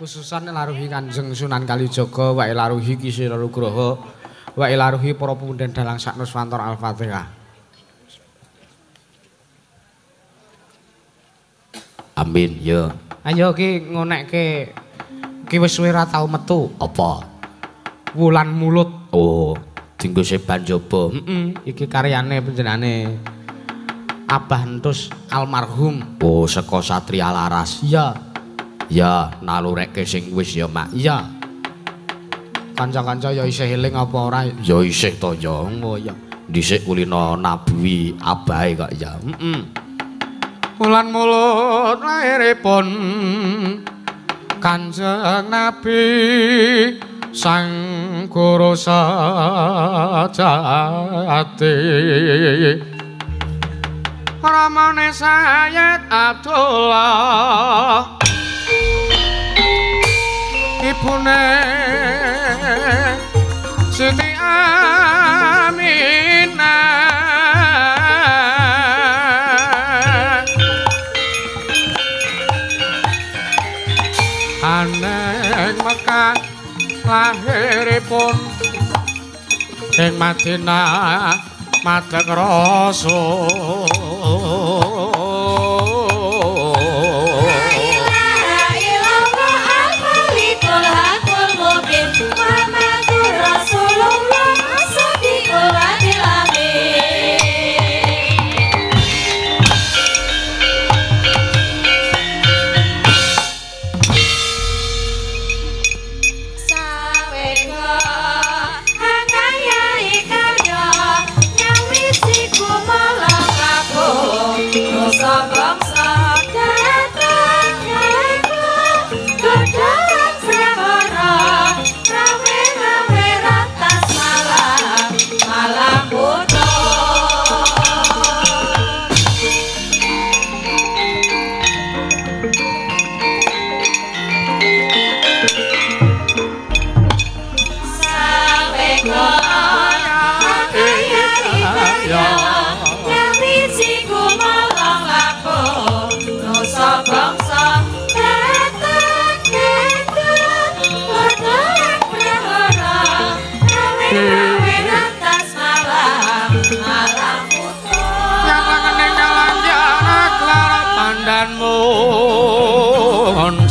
Khususan laruhi Kanjeng Sunan Kalijaga, wae laruhi Ki Sira Nugraha, wae laruhi para pemuda dalang sak Nuswantara. Al-Fatihah. Amin ya. Ayo ki ngonekke ki wis suwe ra tau metu. Apa? Wulan Mulut. Oh, dinggo seban jaba. Heeh, iki karyane panjenengane Abah Entus almarhum. Oh, saka Satria Laras. Iya. Ya, nalureke sing wis ya, Mak. Iya. Kanca-kanca ya isih eling apa ora? Ya isih to ya. Oh iya. Dhisik kulino nabuhi abahe kok ya. Heeh. Wulan Mulut lairipun Kanjeng Nabi Sang Guru sejati. Ramane Sayyid Abdullah, ibune Siti Aminah. Aneng Mekah lahiripun, ing Madinah madeg Rasul.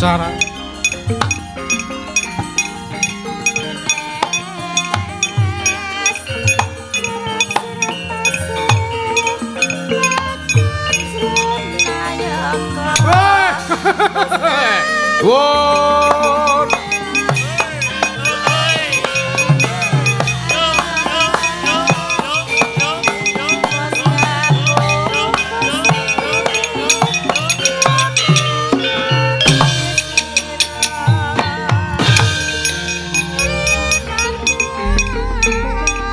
Cara Won.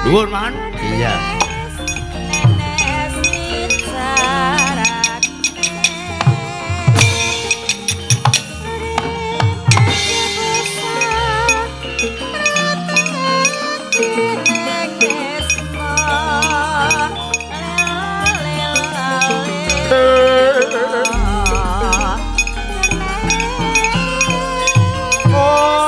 Dhuwur, Man. Iya. Oh.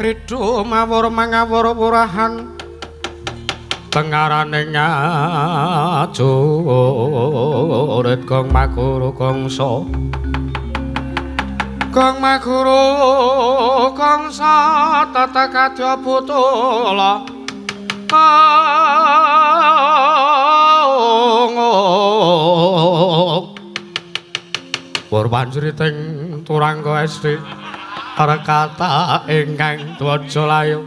Ridho mawur mangawur purahan tengarane ngajurit Gong Maguru Kangsa. Gong Maguru Kangsa tata kadya putula. Purwanjriting turangga estri rekata ingkang dwaja layu.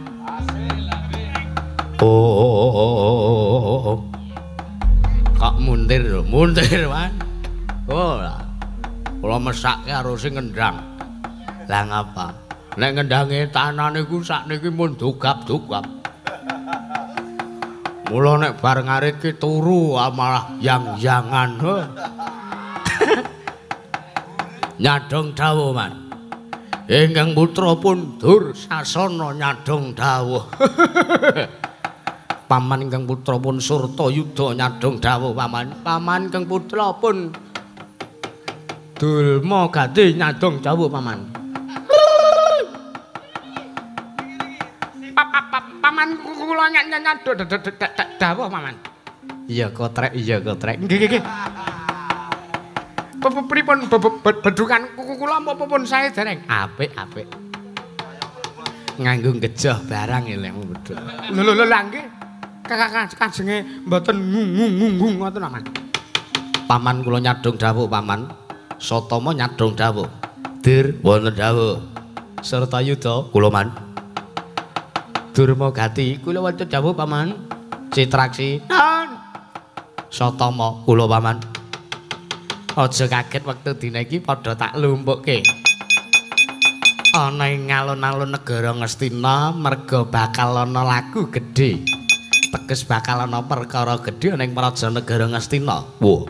Oh, kok muntir lho, muntir Wan. Oh, kula mesake karo sing ngendang. Lah ngapa? Nek ngendange tanah niku sakniki mun dugap-dugap. Mula nek bar ngarit ki turu malah yang-yangan. Nyadong dawuh, Man. Ingkang putra pun Dursasana nyadong dawuh. Paman ingkang putra pun Surtayuda nyadong dawuh, Paman. Paman ingkang putra pun Dulma Gati nyadong dawuh, Paman. Paman kula nyadong dawuh, Paman. Iya kotrek, iya kotrek. Nggih, nggih. Pripun bedukan kula apa pun sae dereng? Apik, apik. Nganggo gejoh barang elek beduk. Lho lho lho nggih. Kakak kajenge mboten ngung-ngung ngoten, Paman. Paman kula nyadong dawuh, Paman. Satama nyadong dawuh. Dir wonten dawuh. Surtayuda kula, Man. Durma Gati kula wonten dawuh, Paman. Citraksi. Satama kula, Paman. Aja kaget wektu dina iki padha tak lumpukke. Ana ing alun-alun negara Ngastina merga bakal ana laku gedhe. Teges bakal ana perkara gedhe ana ing praja negara Ngastina. Wah.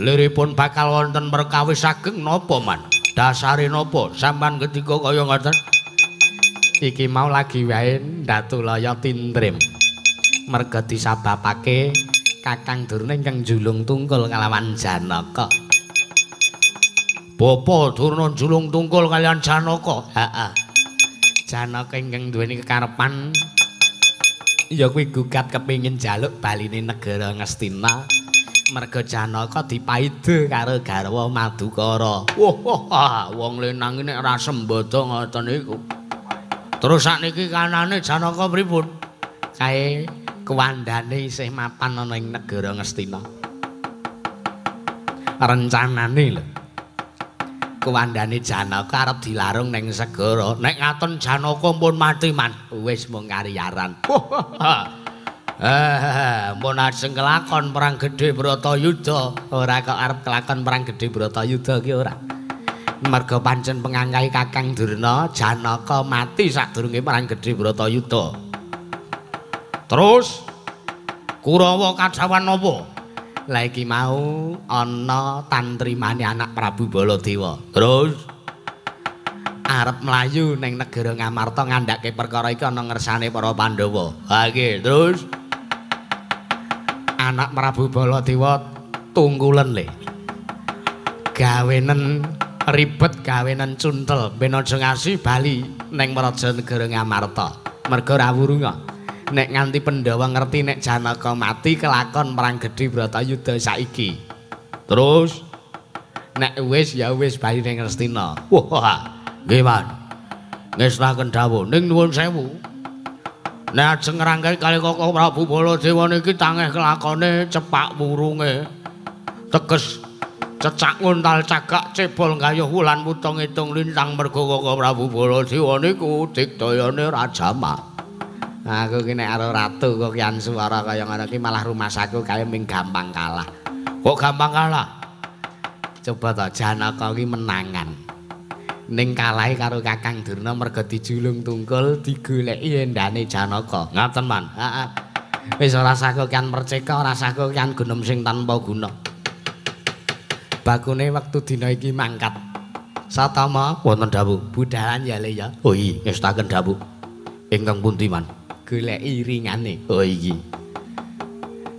Liripun bakal wonten perkawis ageng napa, Man? Dasare napa sampean ketika kaya ngoten? Iki mau lagi wae Ndatulaya tindrim. Merga disababake Kakang Durna ingkang njulung tungkul kalawan Janaka. Bapa Durna njulung tungkul kalian Janaka. Heeh. Janaka ingkang duweni kekarepan ya kuwi gugat kepengin njaluk baline negara Ngastina. Merga Janaka dipaida karo garwa Madukara. Wah, wong lanang nek ora sembada ngoten niku. Terus sakniki kanane Janaka pripun? Kae kuwandane isih mapan ana ing negara Ngastina. Rencanane lho. Kuwandane Janaka arep dilarung ning segara. Nek ngaten Janaka pun mati, Man. Wis mung kariyaran. Mun ajeng kelakon perang gedhe Bratayuda. Ora kok arep kelakon perang gedhe Bratayuda ki ora. Merga pancen pengangkai Kakang Durna, Janaka mati sadurunge perang gedhe Bratayuda. Terus Kurawa kacawan napa? Lah iki mau ana tantrimane anak Prabu Baladewa. Terus arep mlayu ning negara Ngamarta ngandhake perkara iki ana ngersane para Pandhawa. Ha iki terus anak Prabu Baladewa tungkulen le. Gawenen ribet, gawenen cuntel ben aja ngasi bali ning praja negara Ngamarta. Merga ora wurunga. Nek nganti Pandhawa ngerti nek Janaka mati kelakon perang gedhe Bratayuda saiki. Terus nek wis ya wis bali ning Ngastina. Wah, nggih, Man. Ngestaken dawuh ning nuwun sewu. Nek ajeng ngrangkai kali Koko Prabu Baladewa niki tangeh kelakone cepak wurunge. Teges cecak nguntal cagak cebol gayuh wulan putung ngitung lintang merga Koko Prabu Baladewa niku digdayane Rajamak. Aku ki nek karo ratu kok kian suara kaya ngono ki malah rumasaku kae ming gampang kalah. Kok gampang kalah? Coba to Janaka ki menangan. Ning kalahe karo Kakang Durna merga dijulung tungkul digoleki endane Janaka. Ngaten, Man. Heeh. Wis ora sah kian perceka, ora sah kian gunem sing tanpa guna. Bakune wektu dina iki mangkat. Satama wonten dawuh, budhalan ya Le ya. Oh iya, ngestaken dawuh. Ingkang pundi, Man? Goleki ringane. Oh iki.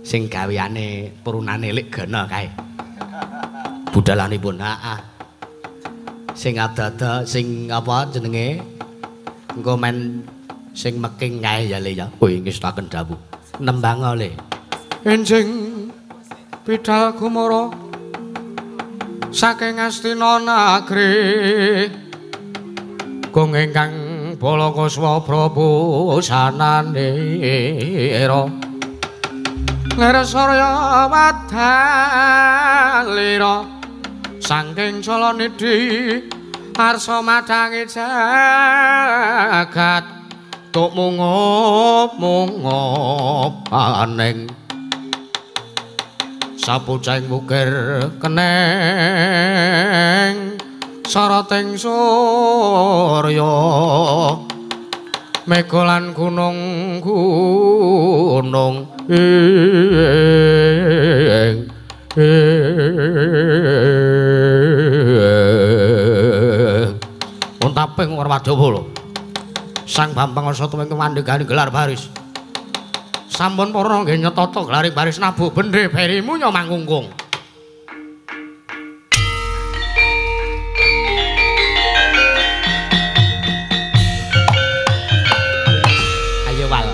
Sing gaweane purunane Lik Gana kae. Budhalanipun, heeh. Sing ada-ada sing apa jenenge? Engko men sing meking kae ya Le ya. Oh ngestakaken dawuh. Nembang Le. Enjing bidal gumara saking Astina nagri gong ingkang Balakaswa Prabu sananira lir surya wadalira saking Jalanidhi arsa madhangi jagat tuk mungup-mungup aning sapucahing wukir keneng soroting surya mega lan gunung-gunung ing untaping Warwadhawa lho. Sang Bambang Asata ing mandegani gelar baris. Sampun para nggih nyetata gelaring baris nabuh bendhe berimu nya mangungkung. Ayo Wal.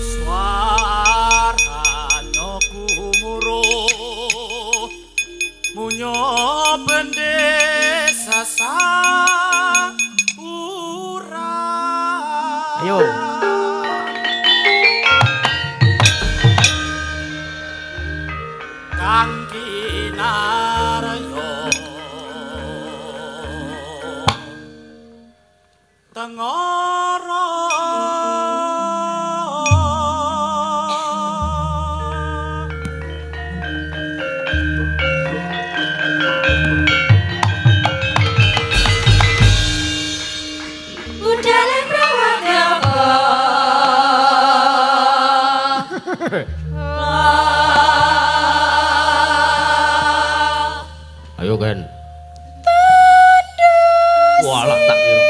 Swaranya gumuruh munyo bendhe sasa. Ayo. Kang kinarya tengara Ayo Ken. Walah tak kira.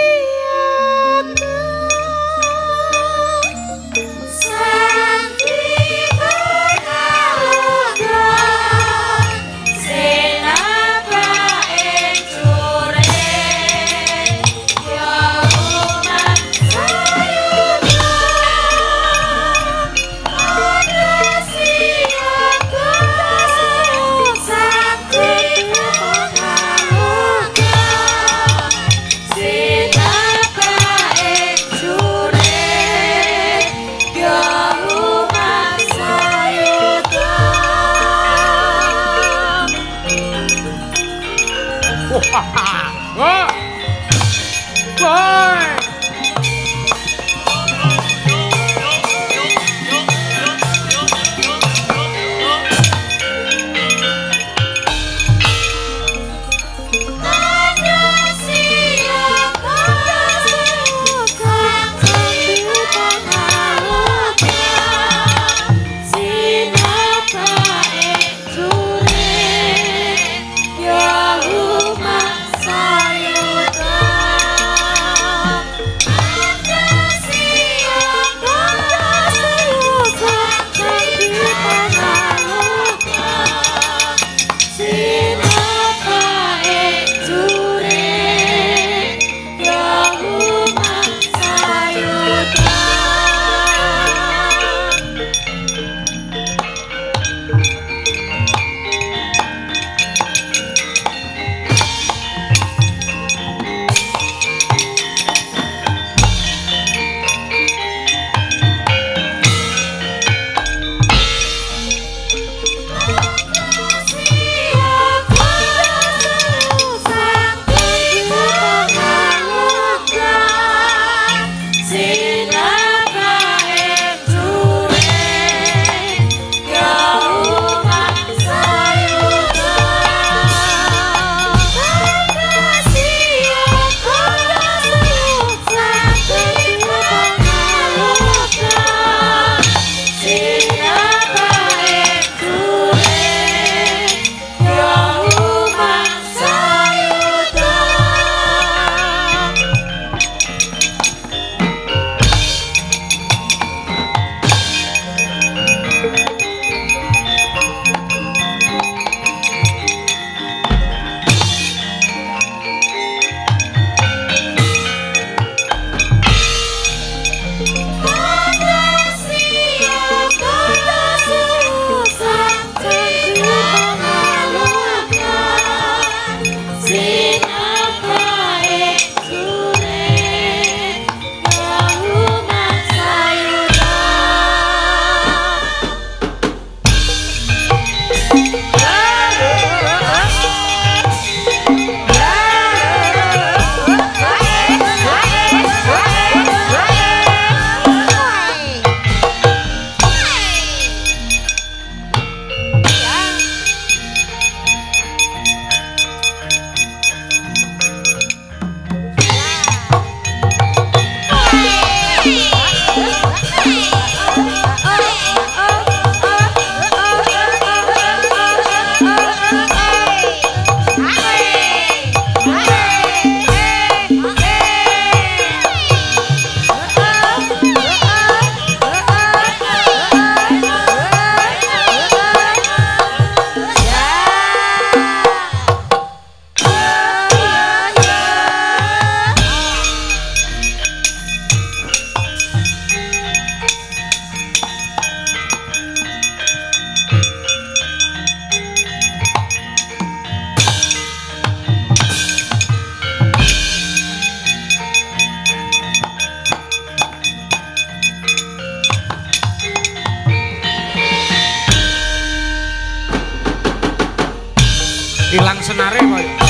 Senare koyo.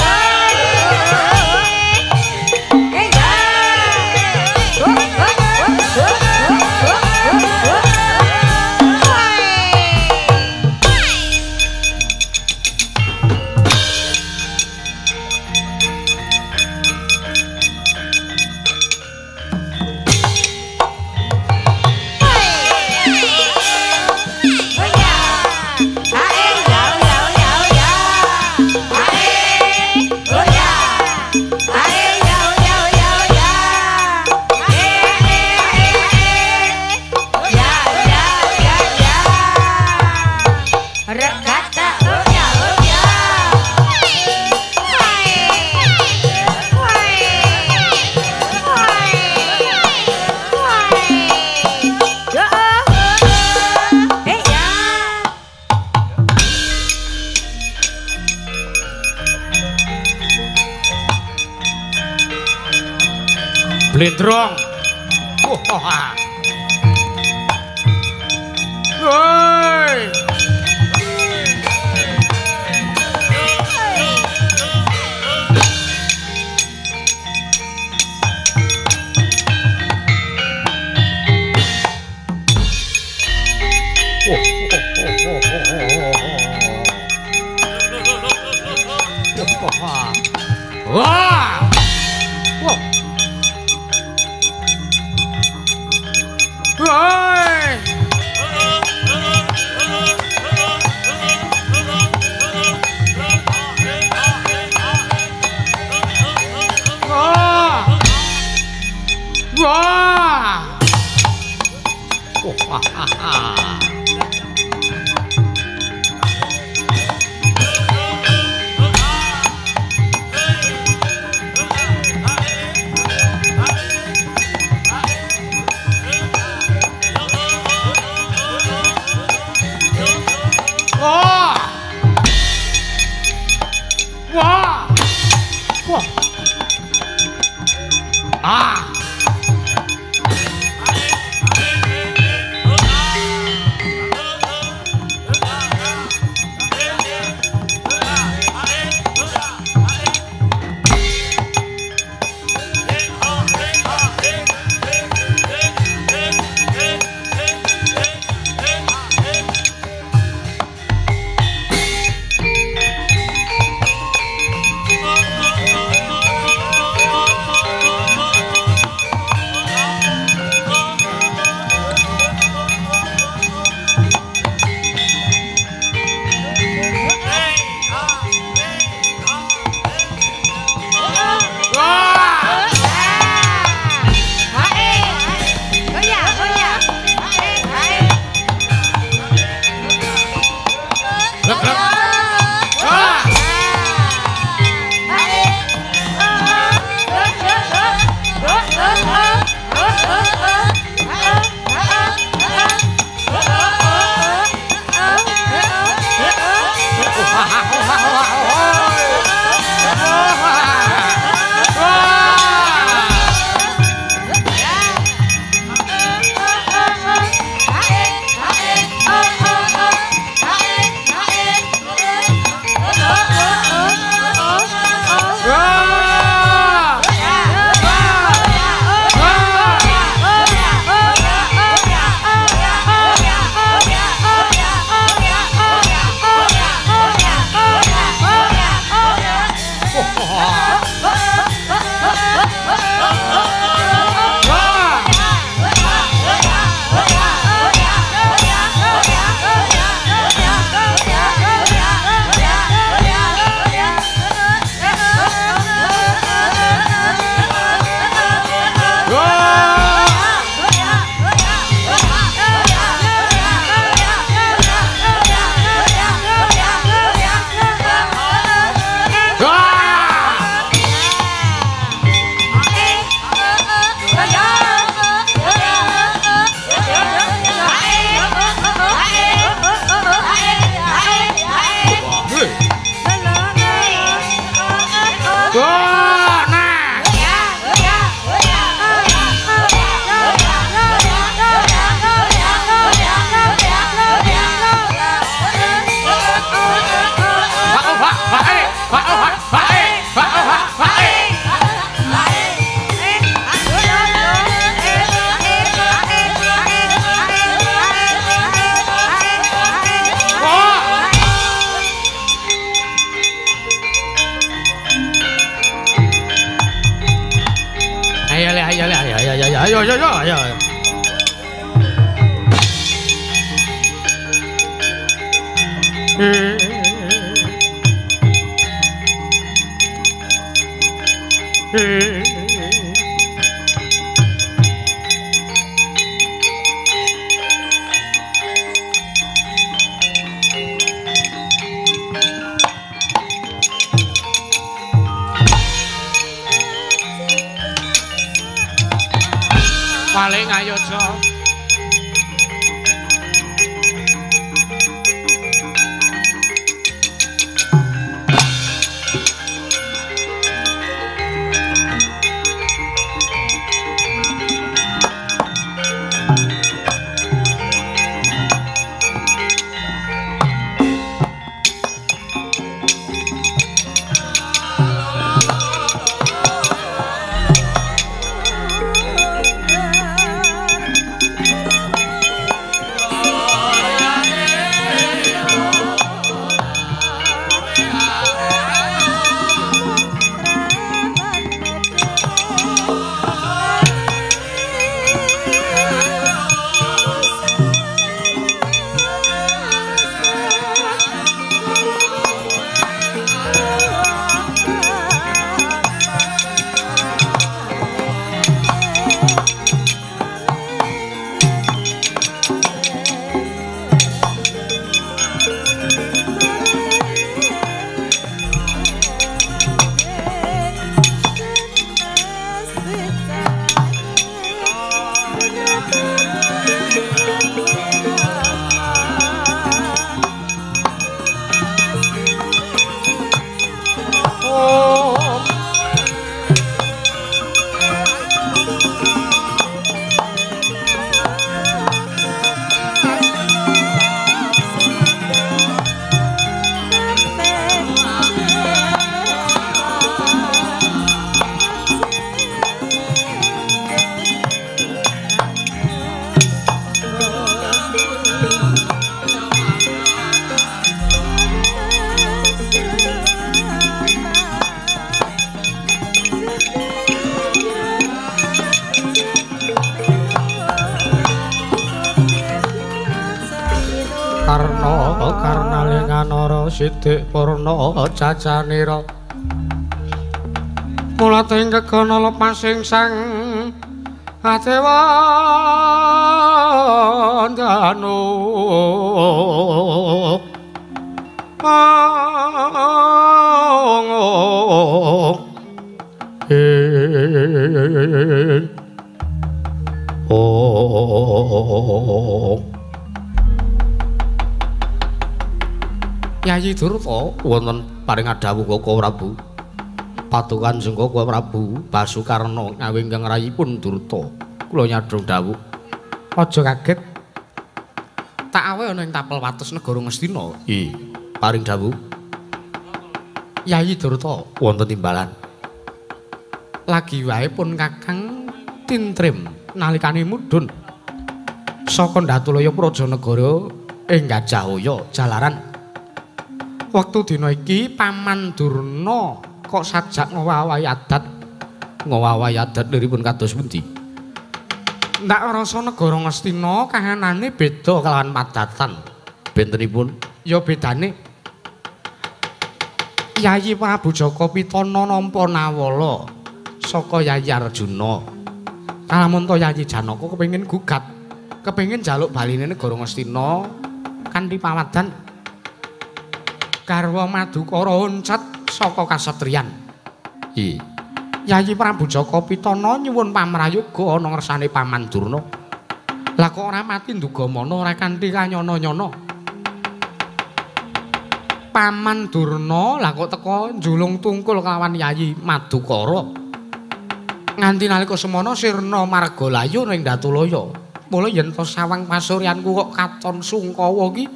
Blendrong. Wah. Woi. Wah. Wah. Woi. Wah. Wah. Wah. Wah. Wah. Ah. Ayo le, ayo le, ayo ayo ayo ayo ayo ayo. Paling ayo jo. Sidik purna cacanira mulating kegana lepasing sang adewa danu Yayi Durta wonten paring adhawuh Kaka Prabu. Patukan Kanjeng Kaka Prabu Basukarna ngawi ingkang rayipun Durta. Kula nyadhong dawuh. Aja kaget. Tak awe ana ing tapel wates negara Ngastina. Nggih, paring dawuh. Yayi Durta wonten timbalan. Lagi wae pun Kakang tintrim nalikane mudhun saka Ndatulaya Prajanegara ing Gajahaya jalaran wektu dina iki Paman Durna kok sajak ngowahi adat liripun kados pundi? Ndak rasa negara Ngastina kahanane beda kelawan padatan. Bentenipun ya bedane Yayi Prabu Jaka Pitana nampa nawala saka Yayi Arjuna. Kalamunta Yayi Janaka kepengin gugat, kepengin njaluk baline negara Ngastina kanthi pawadan garwa Madukara oncat saka kasatriyan. Nggih. Yayi Prabu Jaka Pitana nyuwun pamrayoga ana ngersane Paman Durna. Lah kok ora mati ndugamana ora kanthi kanyana-nyana. Paman Durna lah kok teka njulung tungkul kelawan Yayi Madukara. Nganti nalika semana sirna margalayu ning Datulaya. Mula yen to sawang pasuryanku kok katon sungkawa ki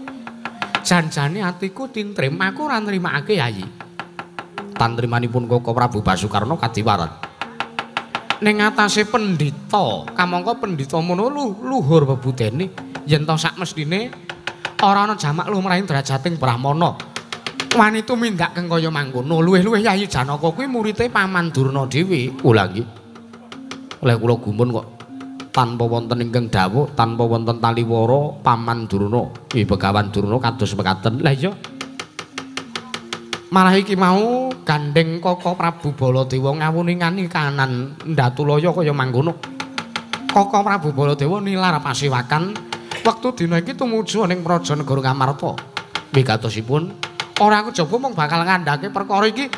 janjane atiku tintrim, aku ora nrimakake Yayi. Tantrimanipun Kaka Prabu Basukarna kadiwaran. Ning atase pendhita, kamangka pendhita mono luhur bebudene yen to sak mesthine ora ana jamak lumrahing derajating brahmana. Wani tumindak kang kaya mangkono, luwih-luwih Yayi Janaka kuwi murite Paman Durna dhewe. Lha nggih. Leh kula gumun kok tanpa wonten ingkang dawuh, tanpa wonten taliwara Paman Durna, Ki Begawan Durna kados mekaten. Lah iya. Malah iki mau gandeng Koko Prabu Baladewa ngawuningani kahanan Ndatulaya kaya mangkono. Koko Prabu Baladewa nilar pasewakan wektu dina iki tumuju ning Praja Negara Ngamarta. Wigatosipun ora kejaba mung bakal ngandhake perkara iki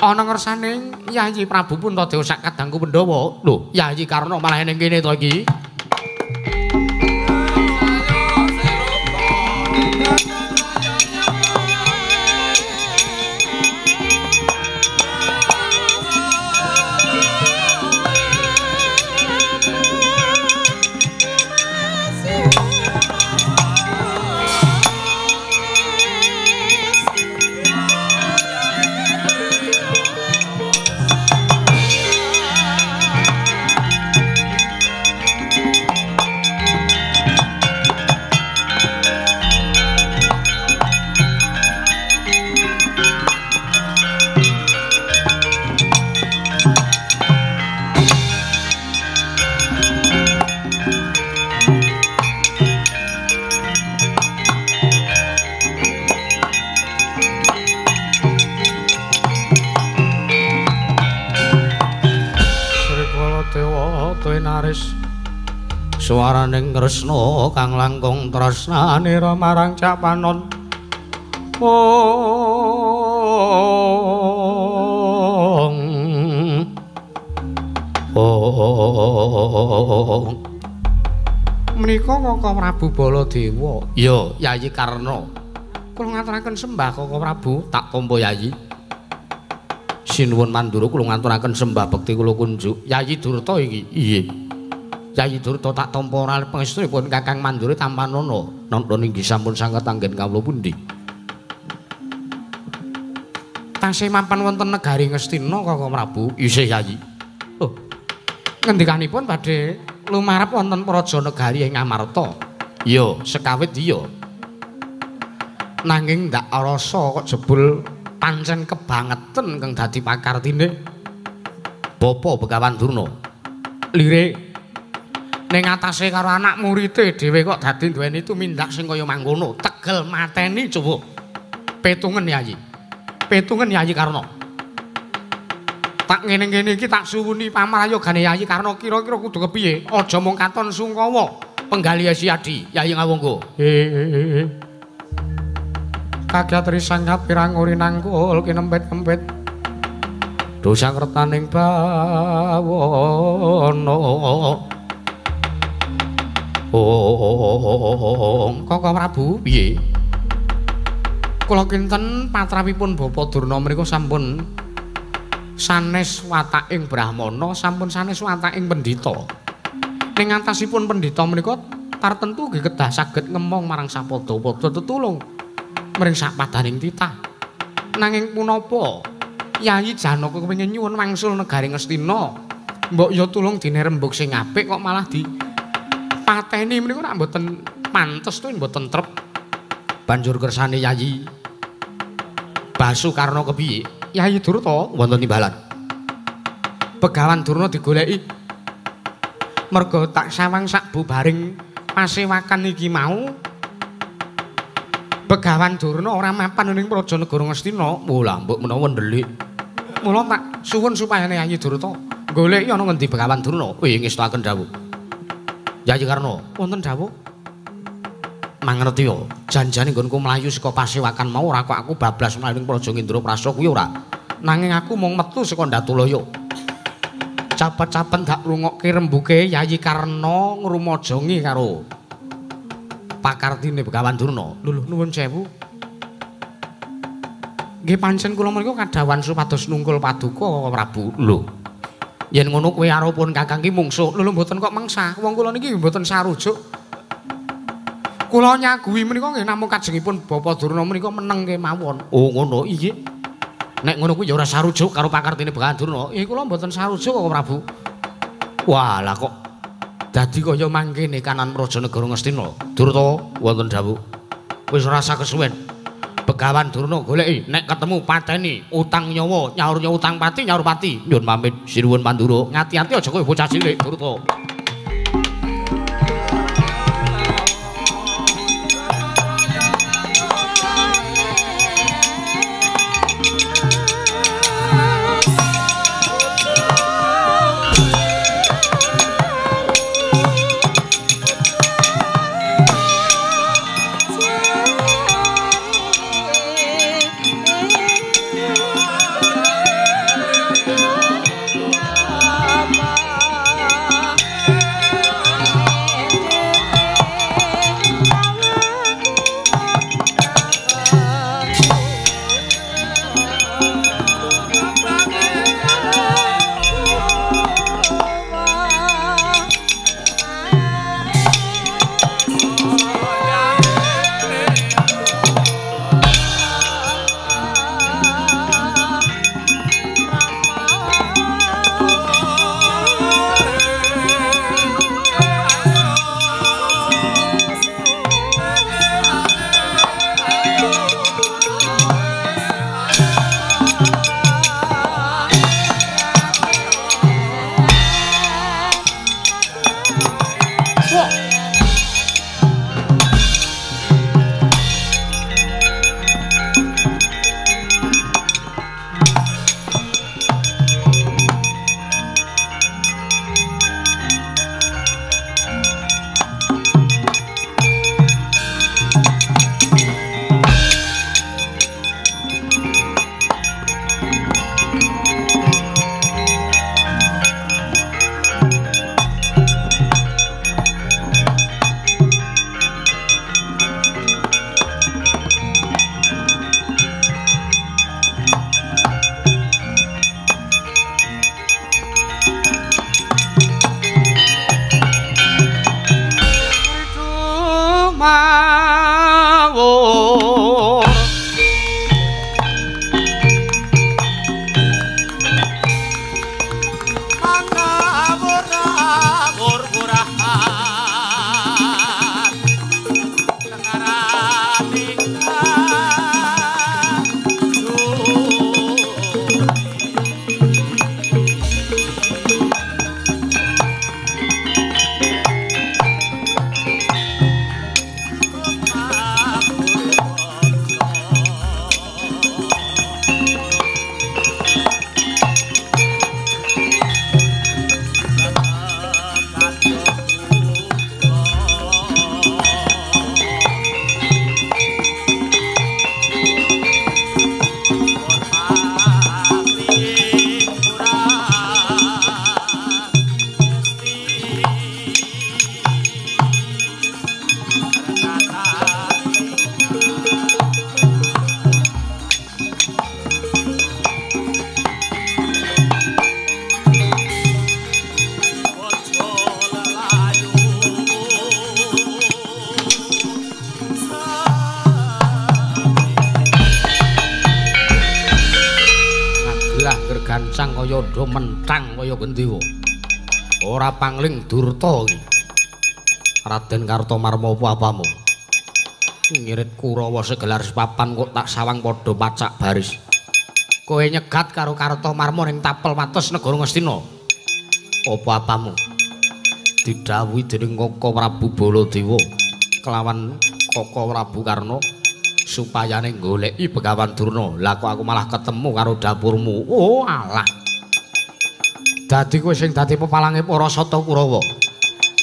ana ngersane Yayi Prabu Puntadewa sak kadangku Pandhawa. Lho, Yayi Karna malah ning kene to iki. Suaraning Kresna kang langkung tresnanira marang Capanon. Ong ong menika Koko Prabu Baladewa. Ya, Yayi Karna. Kula ngaturaken sembah Koko Prabu, tak tampa Yayi. Sinuwun Mandura kula ngaturaken sembah bekti kula kunjuk. Yayi Durta iki. Iya. Yayi Durta tak tampa ora pangestunipun Kakang Mandura tampanana. Nonton inggih sampun sanget anggen kawula pundi. Tasih mapan wonten negari Ngastina Koko Prabu. Isih Yayi. Oh. Ngendikanipun badhe lumarep wonten praja negari ing Ngamarta. Iya, sekawit iya. Nanging ndak rasa kok jebul pancen kebangeten kang dadi pakartine Bapa Begawan Durna. Lirik ning atase karo anak murite dhewe kok dadi duweni tumindak sing kaya mangkono, tegel mateni coba. Petungen Yayi. Petungen Yayi Karna. Tak ngene-ngene iki tak suwuni pamrayogane Yayi Karna kira-kira kudu kepiye? Aja mung katon sungkawa penggalih Siadi Yayi Ngawangga. Kagiat risang kapirang uri nangkul kinempit-empit. Dosa kertaning bawana. Oh, Koko Prabu piye? Kula kinten patrapipun Bapa Durna menika sampun sanes wataking brahmana, sampun sanes wataking pendhita. Ning antasipun pendhita menika tartentu nggih kedah saged ngemong marang sapada-pada tetulung mring sapadaning titah. Nanging punapa Yayi Janaka kepengin nyuwun wangsul negari Ngastina, mbok ya tulung dene rembug sing apik kok malah di pateni menika nek mboten pantes to mboten trep. Banjur kersane Yayi Basukarna kepiye? Yayi Durta wonten timbalan. Begawan Durna digoleki. Merga tak sawang sak bubaring pasewakan iki mau Begawan Durna ora mapan ning Praja Negara Ngastina. Oh lah mbok menawa ndelik. Mula tak suwun supayane Yayi Durta goleki ana ngendi Begawan Durna. Wih ngestokaken dawuh. Yayi Karna, wonten dawuh. Mangerti yo, janjane nggonku mlayu saka pasewakan mau ora kok aku bablas mlayu ning Praja Indraprasta kuwi ora. Nanging aku mung metu saka Ndatulaya. Capet-capet ndak ngrungokke rembuke Yayi Karna ngrumajangi karo pakartine Begawan Durna. Lho lho nuwun sewu. Nggih pancen kula menika kadhawan supados nungkul paduka Prabu. Lho. Yen ngono kowe arepun Kakang ki mungsuh. Lho lho mboten kok mengsah. Wong kula niki mboten sarujuk. Kula nyaguhi menika nggih namung kajengipun Bapa Durna menika meneng kemawon. Oh ngono iya. Nek ngono kuwi ya ora sarujuk karo pakartine Begawan Durna. Nggih kula mboten sarujuk kok Prabu. Wah lah kok dadi kaya mangkene kanan Praja Negara Ngastina. Durta wonten dawuh. Wis ora usah kesuwen. Begawan Durna goleki, nek ketemu pateni, utang nyawa, nyaur nyawa utang pati, nyaur pati. Nyun pamit Sinuwun Mandura. Ngati-ati aja kowe bocah cilik Durta. Gancang kaya ndha mentang kaya gendewa. Ora pangling Durta iki. Raden Kartomarma apa apamu? Ngirit Kurawa segelar sepapan kok tak sawang padha pacak baris. Kowe nyegat karo Kartomarma ning tapel wates negara Ngastina. Apa apamu? Didhawuhi dening Koko Prabu Baladewa kelawan Koko Prabu Karna supayane goleki Begawan Durna. Lah kok aku malah ketemu karo dapurmu. Oh alah. Dadi kowe sing dadi pepalange para Sata Kurawa.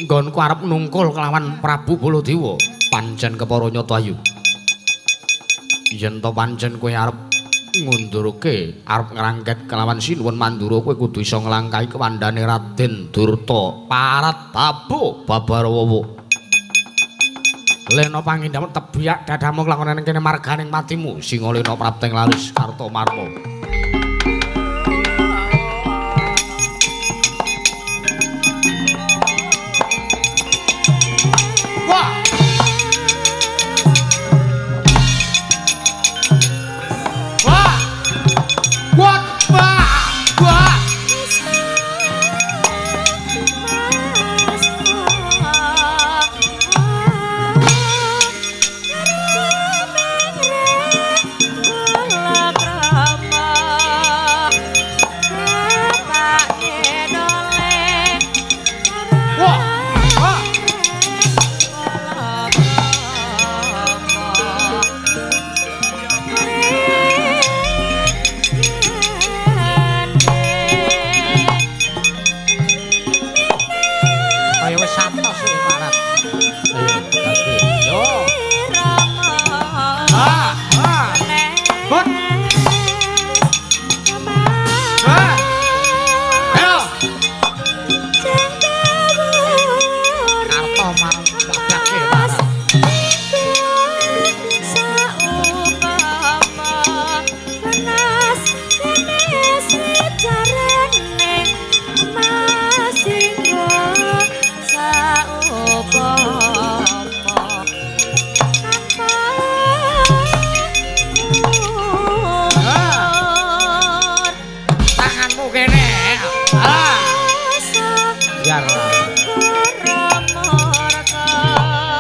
Nggonku arep nungkul kelawan Prabu Baladewa. Pancen kepara nyata ayu. Yen to pancen kowe arep ngundurke, arep ngrangket kelawan Sinuwun Mandura, kowe kudu iso nglangkahi kewandane Raden Durta. Parat babu Babarawawa. Lena pangindhamu tebiak dadamu lakone ning kene marganing patimu. Singalena prapteng laris Kartomarma. Wah. Wah. Wah. Wah. Yar.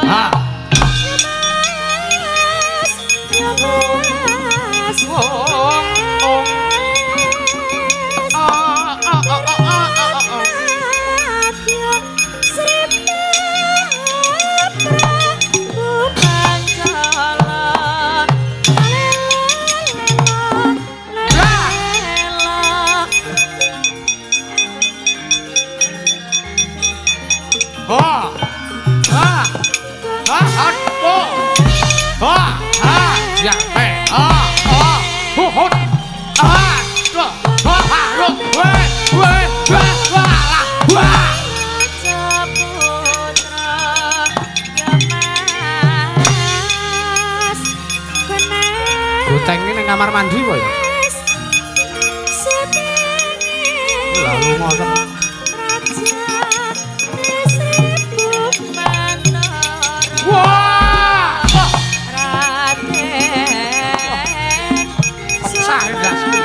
Ha. Goteng ini nang kamar mandi apa ya? Lalu ngoten. Wah! Pecah ndasku.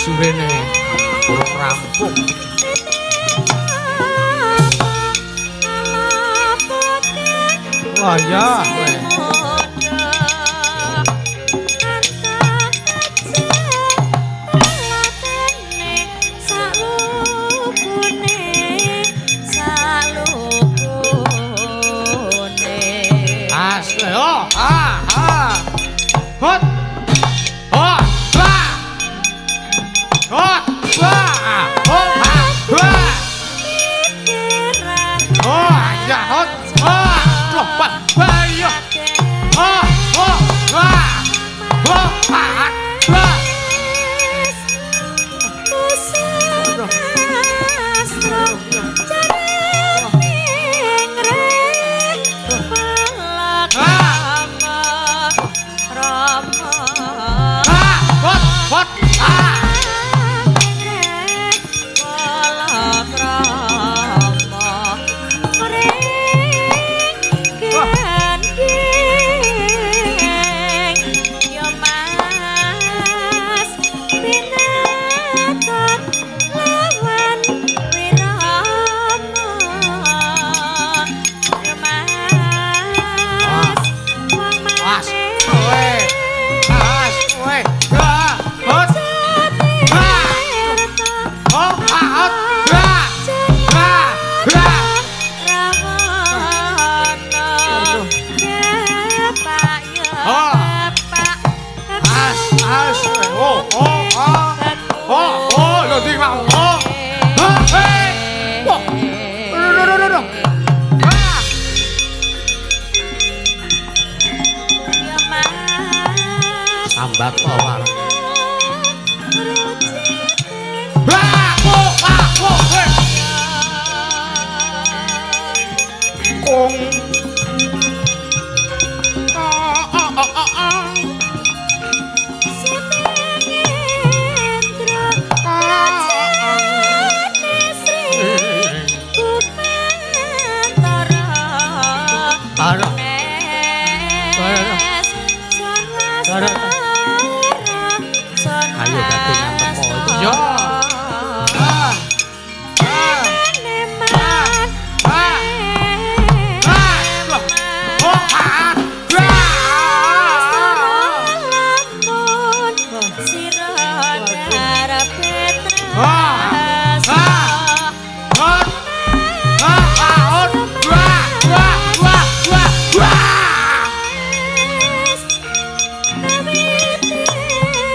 Rene urung rampung. Wah ya. Asle oh ah ah. Hot.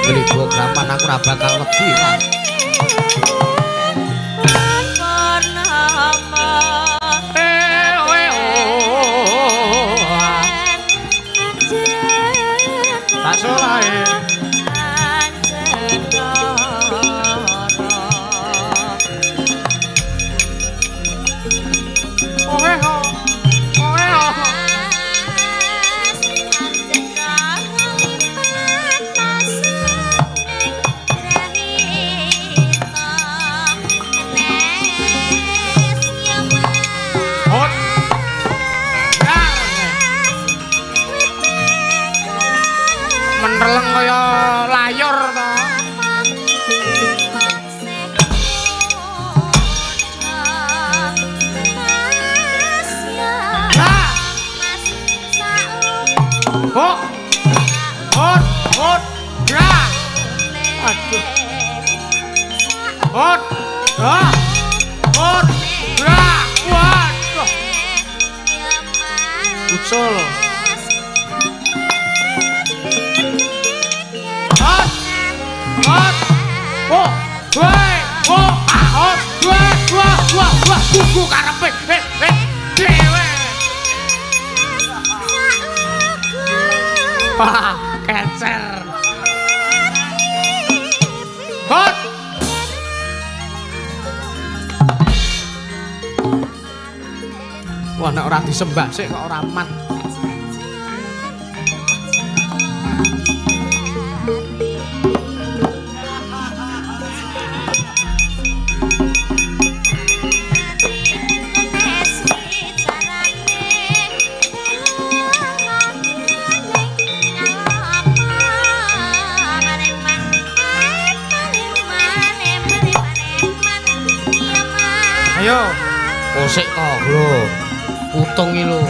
Beli gaman aku ora bakal wedi, Mas. Wah, nek ora disembah sik kok ora mat. Ayo, kosek to lho. Putung iki lho.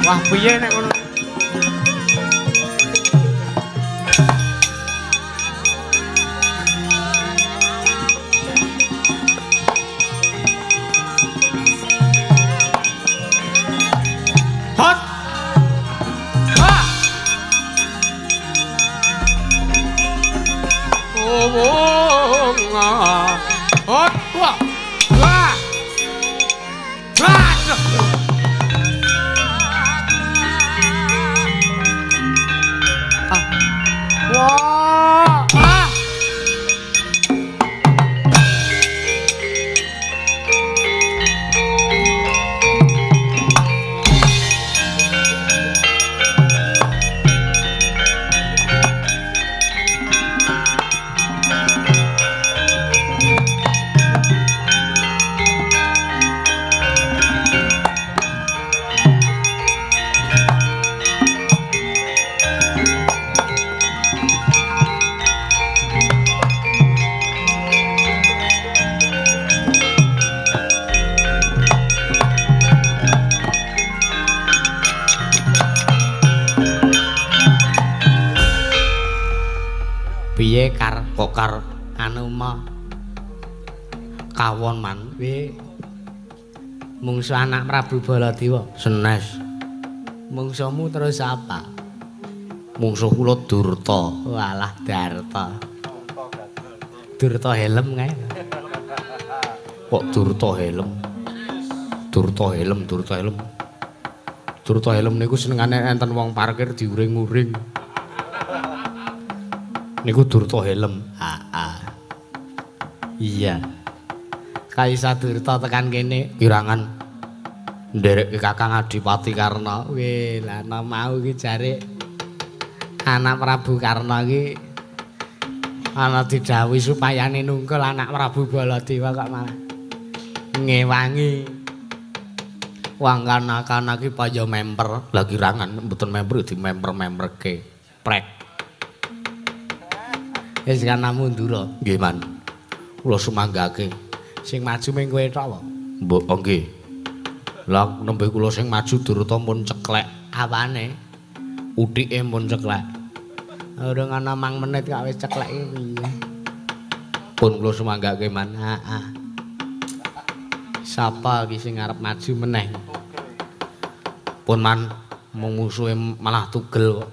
Wah, piye nek ngono? Hot. Ha. Oh, hot. Wah. Wah. Wah. Ah. Piye kar kok kar anu ma kawon man piye mungsu anak Prabu Baladewa senes mungsumu terus apa mungsuh kula Durta. Walah Darta. Durta helm kae kok Durta helm. Durta helm, Durta helm. Durta helm niku senengane enten wong parkir diuring-uring. Niku Durta helm. Heeh. Iya. Kaisa Durta tekan kene kirangan nderekke Kakang Adipati Karna. Weh, lah ana mau iki jare anak Prabu Karna iki ana didhawuhi supayane nungkul anak Prabu Baladewa kok malah ngewangi. Wong kana-kana iki paya memper. Lah kirangan mboten memper dimemper-memperke. Prek. Wis kana mundur. Nggih, Man. Kula sumanggake. Sing maju ming kowe tok apa? Mbok nggih. Lah nembe kula sing maju Durta pun ceklek. Apane? Uthike pun ceklek. Urung ana mang menit kok wis ceklek iki piye? Pun kula sumanggake, Man. Heeh. Sapa iki sing arep maju meneh? Pun, Man, mung musuhe malah tugel kok.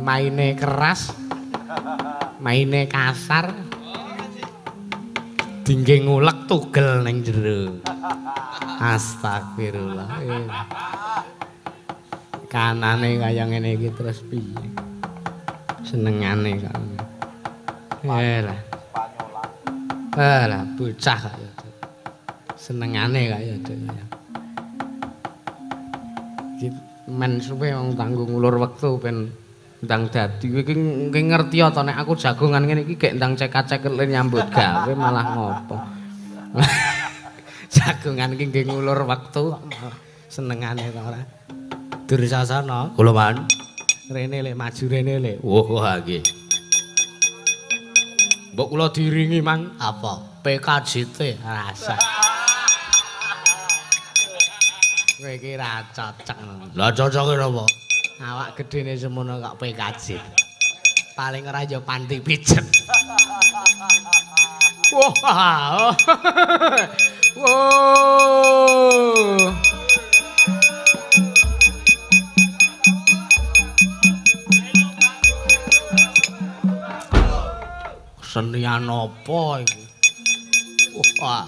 Maine keras. Maine kasar. Dingge ngulek tugel ning jero. Astagfirullah. Kanane kaya ngene iki terus piye? Senengane kok. Lah. Lah bocah kaya senengane kaya kaya. Iki men suwe wong tanggung ngulur wektu ben ndang dadi. Kowe iki ngerti ta nek aku jagongan ngene iki gek ndang cekak-cekek nyambut gawe malah ngopo. Jagongan iki nggih ngulur wektu senengane ta ora. Dursasana, kula man. Rene le maju rene le. Wah nggih. Mbok kula diiringi mang apa? PKJT rasa. Kowe iki ra cocok. Lah cocoke napa? Awak gedene semono kok PKJ. Paling ora ya panti pijet. Wah. Wow. Senian apa iki? Wah.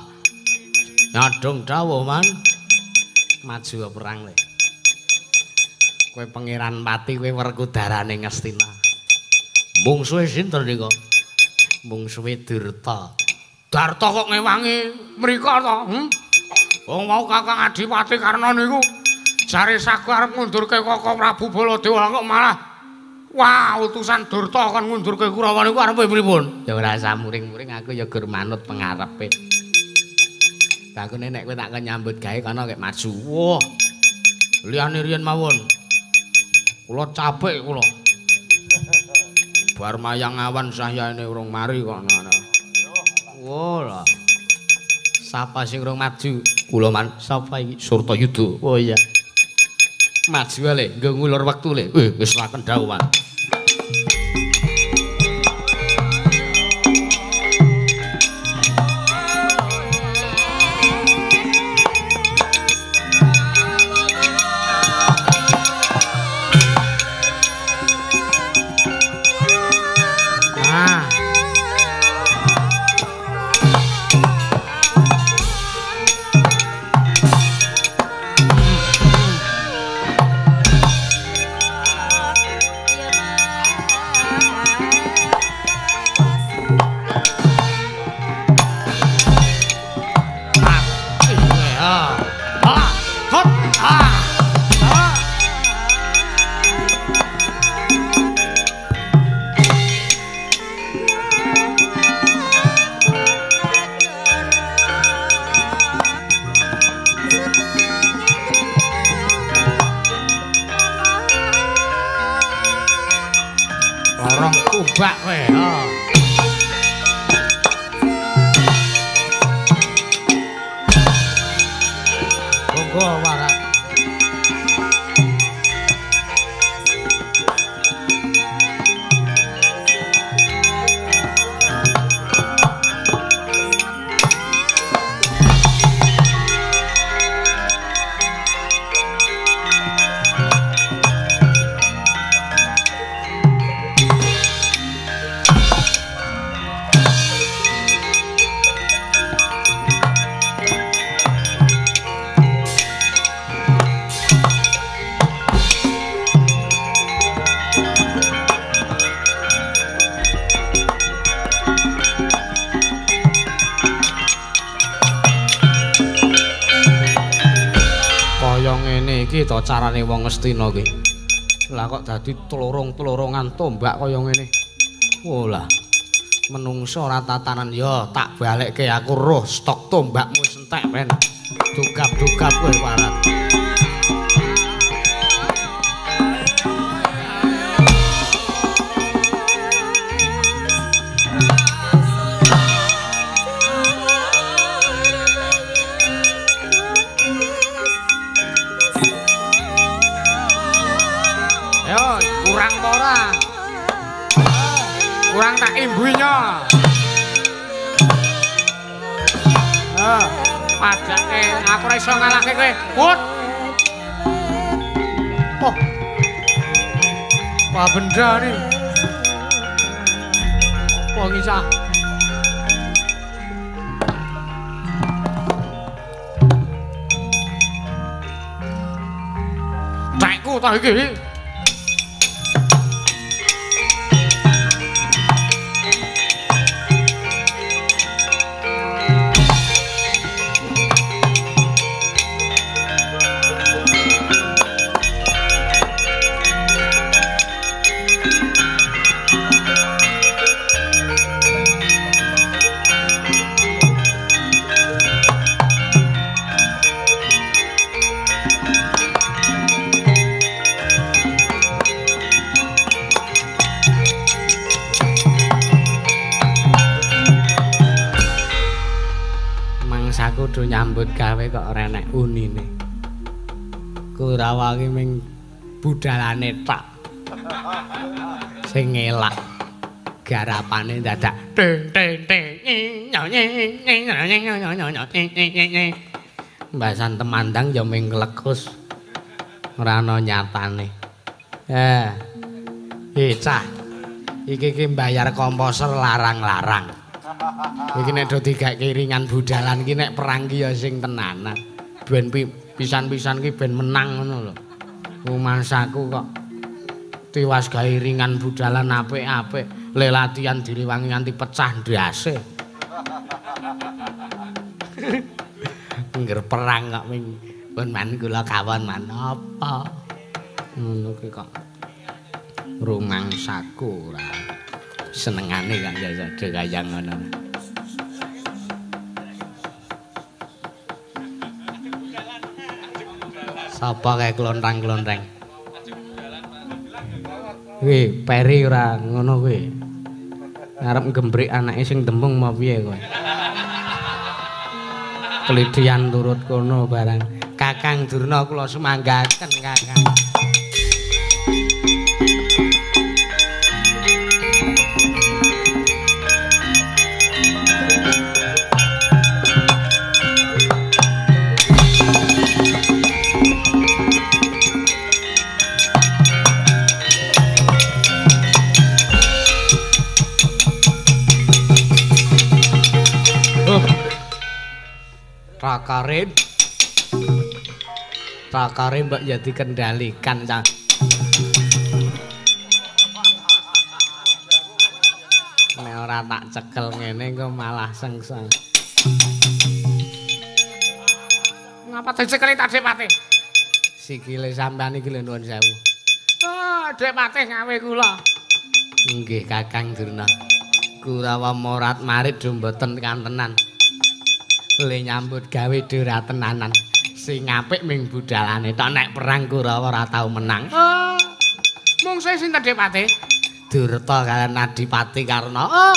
Nyadong dawuh, Man. Maju perang le. Kowe Pangeran Pati, kowe werkudarane Ngastina. Mungsuhe sinten nika? Mungsuhe Durta. Darta kok ngewangi mriko to? Wong mau Kakang Adipati Karna niku jare saku arep ngundurke Koko Prabu Baladewa kok malah wah, utusan Durta kon ngundurke Kurawa niku arepe pripun? Ya ora usah muring-muring, aku ya gur manut pengarepe. Takune nek kowe tak kon nyambut gawe kono kek maju. Wah. Liyane riyen mawon. Kula capek kula. Bar mayang awan sahyane urung mari kok ngono. Wah lah. Sapa sing urung maju? Kula man. Sapa iki? Surtayuda. Oh iya. Maju le, nggo ngulur wektu le. Wis laken dawuh, Man. Bak kowe. Monggo warak. Iki to carane wong Ngastina iki. Lah kok dadi tlorong-tlorongan tombak kaya ngene. Oh lah. Menungso ora tatanan ya tak balekke aku roh stok tombakmu wis entek ben. Dugap-dugap kowe warat. Kurang tak imbuinya. Padake aku ora iso ngalahke kowe. Put. Oh. Apa benda nih? Apa iki cah? Tekku ta iki? Kudu nyambut gawe kok ora enek unine. Kurawa ki ming budalane tok. Sing ngelak garapane dadak teng teng teng. Mbasan temandang ya ming nglekus. Ora ana nyatane. Eh, cah. Iki ki mbayar komposer larang-larang. Iki nek do digawe ringan budalan iki nek perang ki ya sing tenanan. Ben pisan-pisan ki ben menang ngono lho. Rumangsaku kok tiwas gawe ringan budalan apik-apik, le latihan direwangi nganti pecah ndase. Ngger perang kok ming pun man kula kawon man apa. Ngono ki kok rumangsaku ora senengane kok ya do kaya ngono. Sapa kae klontrang-klontreng? Kuwi peri ora ngono kuwi. Arep gembrik anake sing tembung mau piye kowe? Klithian turut kono barang. Kakang Durna kula sumanggaken Kakang. Takare takare mbok ya dikendalikan cah. Nek ora tak cekel ngene engko malah sengseng. Ngapa dicekeli ta Dik Patih? Sikile sampean iki lho nuwun sewu. Oh, Dik Patih ngawe kula. Nggih Kakang Durna. Kurawa morat marit do mboten kantenan. Le nyambut gawe ora tenanan. Sing apik ming budalane tok nek perang Kurawa ora tau menang. Oh. Mung sing sinten Dik Patih? Durta kalian Adipati Karna. Oh.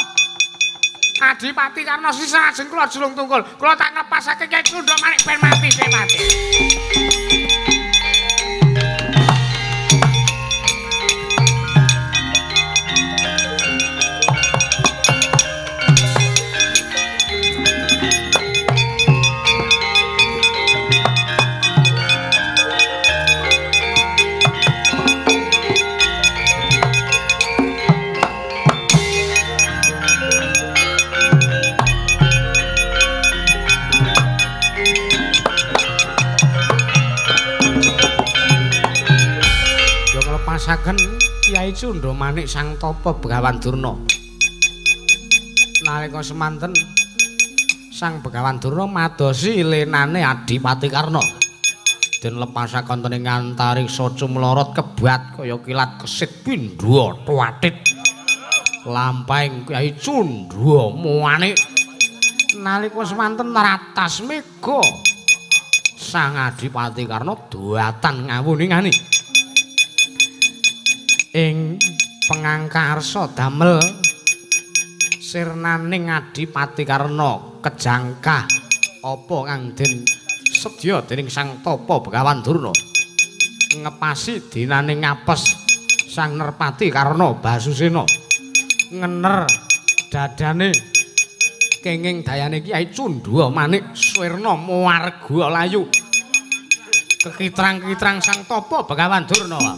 Adipati Karna sisih ajeng kula julung tungkul. Kula tak nglepasake Kyai Cundha Manik ben mati Dik Patih. Nglepasaken Kyai Cundha Manik Sang Tapa Begawan Durna. Nalika semanten Sang Begawan Durna madosi lenane Adipati Karna. Den lepasaken dening antariksa cumlorot kebat kaya kilat kesit pindha twatit. Lampahing Kyai Cundha Manik. Nalika semanten ratas mega Sang Adipati Karna datan ngawuningani. Ing pengangkarsa damel sirnaning Adipati Karna kejangkah apa kang den sedya dening Sang Tapa Begawan Durna ngepasi dinane ngapes Sang Nerpati Karna Basusena ngener dadane kenging dayane Kyai Cundha Manik swirna muwarga layu kekitrang-kitrang Sang Tapa Begawan Durna.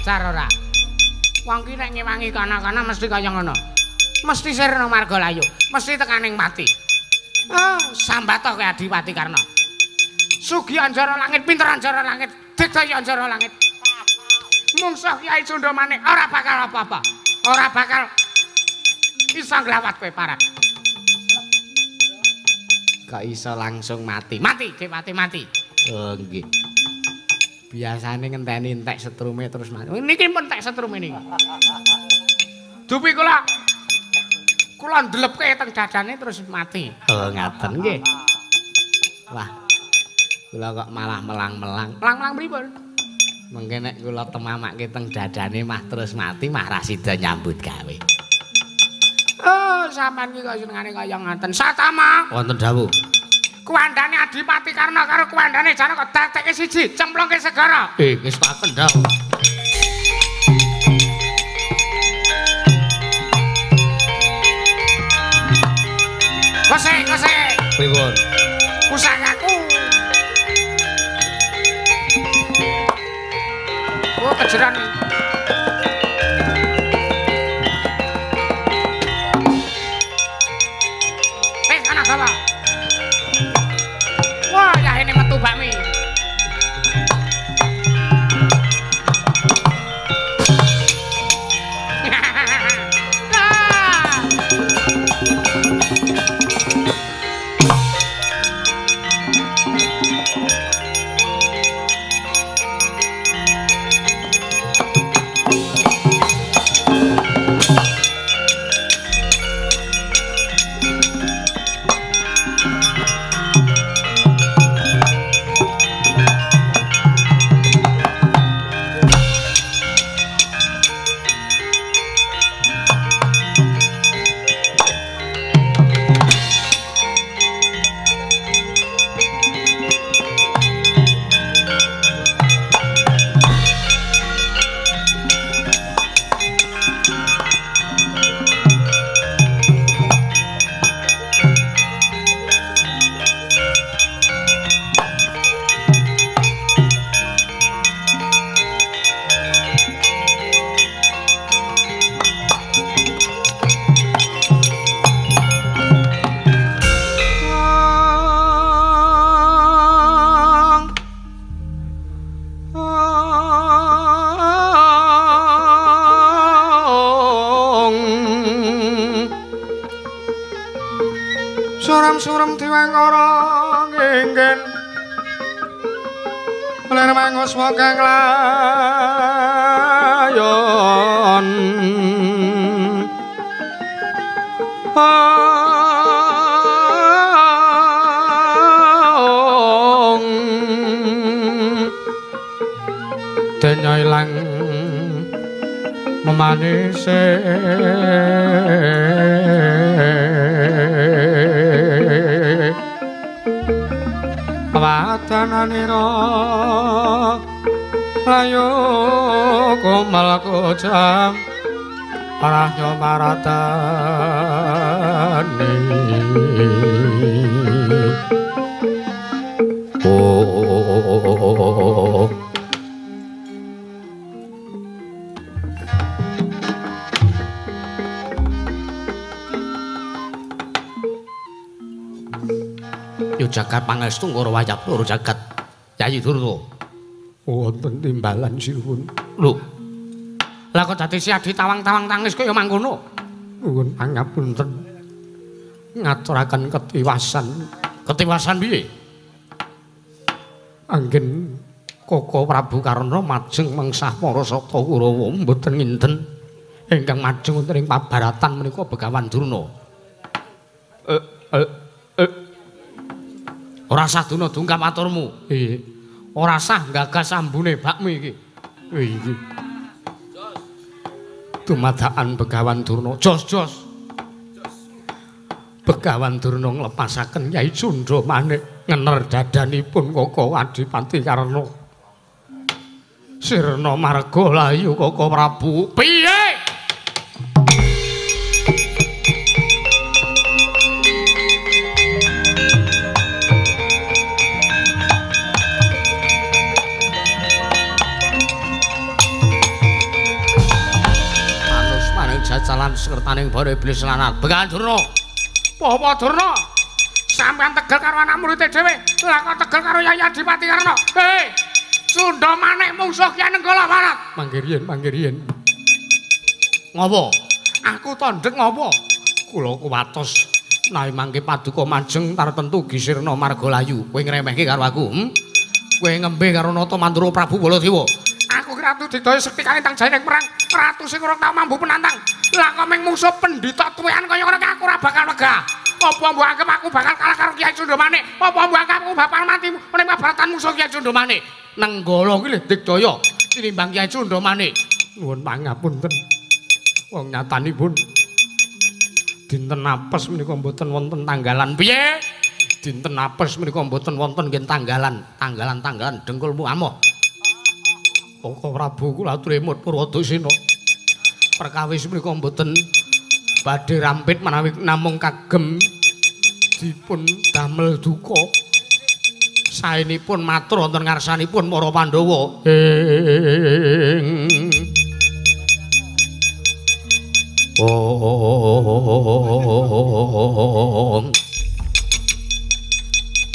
ajar ora. Wong ki nek ngewangi kana-kana mesti kaya ngono. Mesti sirna marga layu, mesti tekaning mati. Ah, sambat kowe Adipati Karna. Sugi anjara langit, pinter anjara langit, digdaya anjara langit. Mungsuh Kyai Cundamane ora bakal apa-apa. Ora bakal iso nglawat kowe parat. Kok iso langsung mati? Mati, Dipati mati. Oh, nggih. Biasane ngenteni entek setrume terus mati. Niki pun entek setrume niki. Dupi kula kula ndlepke teng dadane terus mati. Oh, ngaten nggih. Wah. Kula kok malah melang-melang. Melang-melang pripun? Mengke nek kula temamake teng dadane mah terus mati mah ra sida nyambut gawe. Oh, sampean iki kok senengane kaya ngaten. Satama. Wonten dawuh. Kuwandane Adipati Karna karo kuwandane Janaka dadekke siji, cemplungke segara. Wis tak kendhang. Kosek, kosek. Pripun? Pusakaku. Oh, kejeran iki. Wis ana gawa. Wah, yahene metu bakmi. Suram-suram diwangkara nginggen lir manguswa kang layon. Denya ilang memanise wadananira layu komal kojam arahnya maratani. Oh. Yo jagat pangestu ngoro wayah loro jagat Yayi Durna. Wonten timbalan sinuwun. Lho. Lah kok dadi si Adi tawang-tawang tangis kaya mangkono? Nuwun pangapunten. Ngaturaken ketiwasan. Ketiwasan piye? Anggen Koko Prabu Karna majeng mengsah para saka Kurawa mboten nginten ingkang majeng wonten ing pabaratan menika Begawan Durna. Ora sah Durna dungkap aturmu. Iya. Ora sah gagas ambune bakmi iki. Iki. Dumadakan Begawan Durna. Jos jos. Begawan Durna nglepasaken Kyai Cundha Manik ngener dadanipun Koko Adipati Karna. Sirna marga layu Koko Prabu. Piye? lan sertaning para iblis lanat. Begawan Durna. Bapak Durna, sampeyan tegel karo anak murid dhewe, lah kok tegel karo Yayi Adipati Karna. Hei, Sunda Manik mungsuh Kyai Nenggala Barat. Mangke riyen, mangke riyen. Ngopo? Aku tandhek ngopo? Kula kuwatos nawi mangke paduka majeng tartentu gisirna marga layu. Kowe ngremehke karo aku, Kowe ngembe karo Nata Mandura Prabu Baladewa. Aku ki ratu digdaya sekti kalintang jayeng perang, ratu sing ora tau mambu penantang. Lah kok ming mungsuh pendhita tuwekan kaya ngono aku ora bakal wegah. Apa mbok anggap aku bakal kalah karo Kyai Sunda Manik? Apa mbok anggap aku bakal mati ning mabaratan mungsuh Kyai Sunda Manik? Nenggala ki lho digdaya tinimbang Kyai Sunda Manik. Nuwun pangapunten. Wong nyatanipun dinten apes menika mboten wonten tanggalan. Piye? Dinten apes menika mboten wonten nggih tanggalan, tanggalan-tanggalan dengkulmu amoh. Koko Prabu kula aturi emut Purwadasena. Perkawis menika mboten badhe rampit menawi namung kagem dipun damel duka. Saenipun matur wonten ngarsanipun para Pandhawa. Ong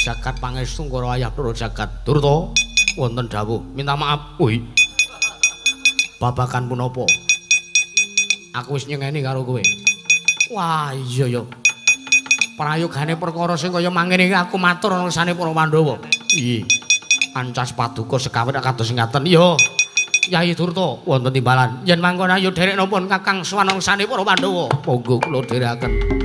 jagat pangestu karo ayah Ndara jagat Durta wonten dawuh minta maaf. Ui, babagan punapa? Aku wis nyengeni karo kowe. Wah iya ya, prayogane perkara sing kaya mangene iki aku matur ana ngersane para Pandhawa. Iya, ancas paduka sekawit kados ngaten. Iya Yai Durta wonten timbalan. Yen mangkon ayo dherekna pun Kakang sowan ngersane para Pandhawa. Monggo kula dherekaken.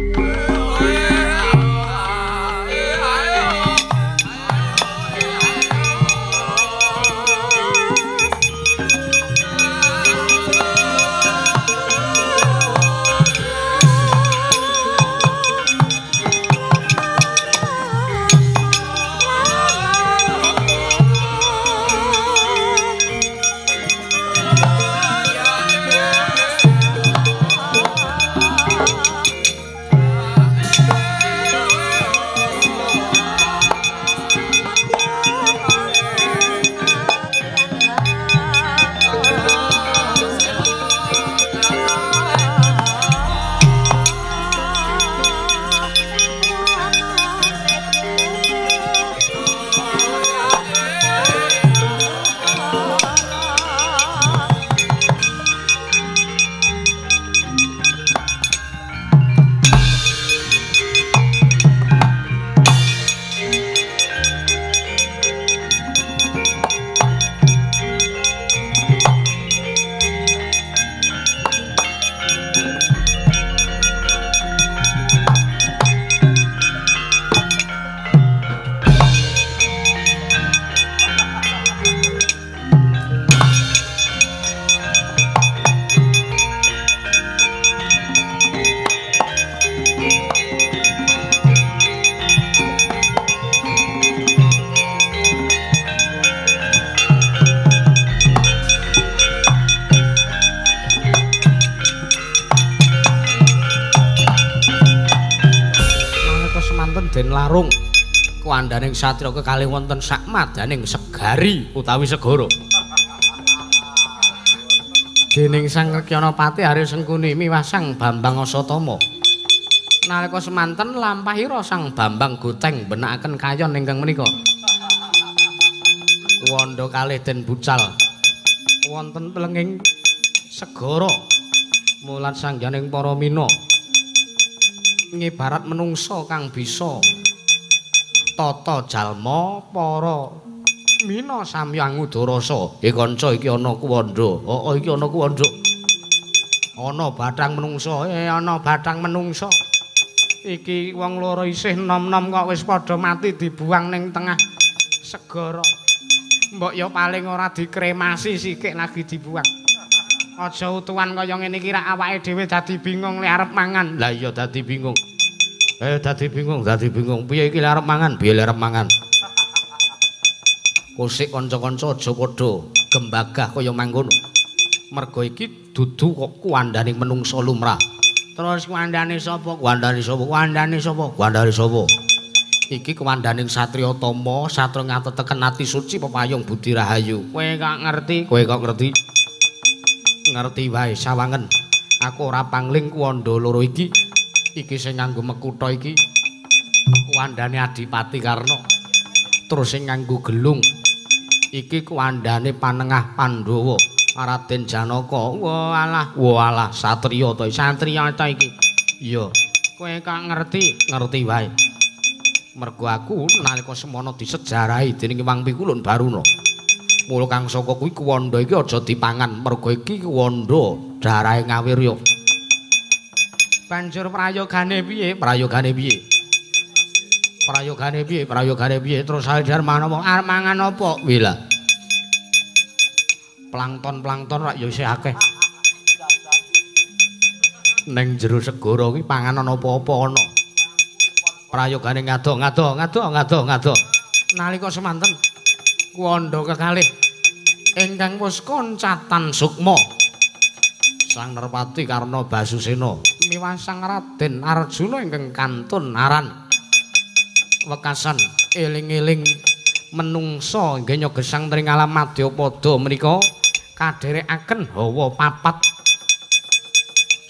Larung kuwandaning satriya kekalih wonten sakmadaning segari utawi segara. Dening Sang Rekyanapati Arya Sengkuni miwah Sang Bambang Asatama. Nalika semanten lampahira Sang Bambang Goteng mbenakaken kayon ingkang menika. Wanda kalih den bucal wonten telenging segara mulat sangyaning para mina. Ngibarat menungsa kang bisa tata jalma para mina samya ngudarasa. Kanca iki ana kuwanda. Heeh iki ana kuwanda. Ana bathang menungsa. Ana bathang menungsa. Iki wong loro isih nom-nom kok wis padha mati dibuang ning tengah segara. Mbok ya paling ora dikremasi sikik lagi dibuang. Aja utuhan kaya ngene iki rak awake dhewe dadi bingung lek arep mangan. Lah iya dadi bingung. Dadi bingung, dadi bingung. Piye iki lek arep mangan? Piye lek arep mangan? Kosik kanca-kanca aja padha gembagah kaya mangkono. Merga iki dudu kok kuwandane menungsa lumrah. Terus kuwandane sapa? Kuwandane sapa? Kuwandane sapa? Kuwandane sapa? Iki kuwandaning Satriya Tama, satriya ngateteken ati suci pepayung budi rahayu. Kowe kok ngerti? Kowe kok ngerti? Ngerti wae sawangen. Aku ora pangling kuwanda loro iki. Iki sing nganggo mekutha iki kuwandane Adipati Karna. Terus sing nganggo gelung iki kuwandane panengah Pandhawa Raden Janaka. Walah, walah satriya to, satriya ta iki. Iya. Kowe kok ngerti? Ngerti wae. Mergo aku nalika semono disejarahi dening Hyang Pikulun Baruna. Mula kang saka kuwi kuwanda iki aja dipangan, mergo iki kuwanda darahe Ngawirya. Banjur prayogane piye? Prayogane piye? Prayogane piye? Prayogane piye? Terus ajar manapa? Arep mangan apa? Wila. Plankton-plankton rak ya isih akeh. Ning jero segara kuwi panganan apa-apa ana. Prayogane ngado ngado ngado ngado ngado. Nalika semanten kuwanda kekalih ingkang wis koncatan sukma Sang Nerpati Karna Basusena miwah Sang Raden Arjuna ingkang kantun aran wekasan eling-eling menungsa inggih nyogesang tring alam madyapada menika kadherekaken hawa papat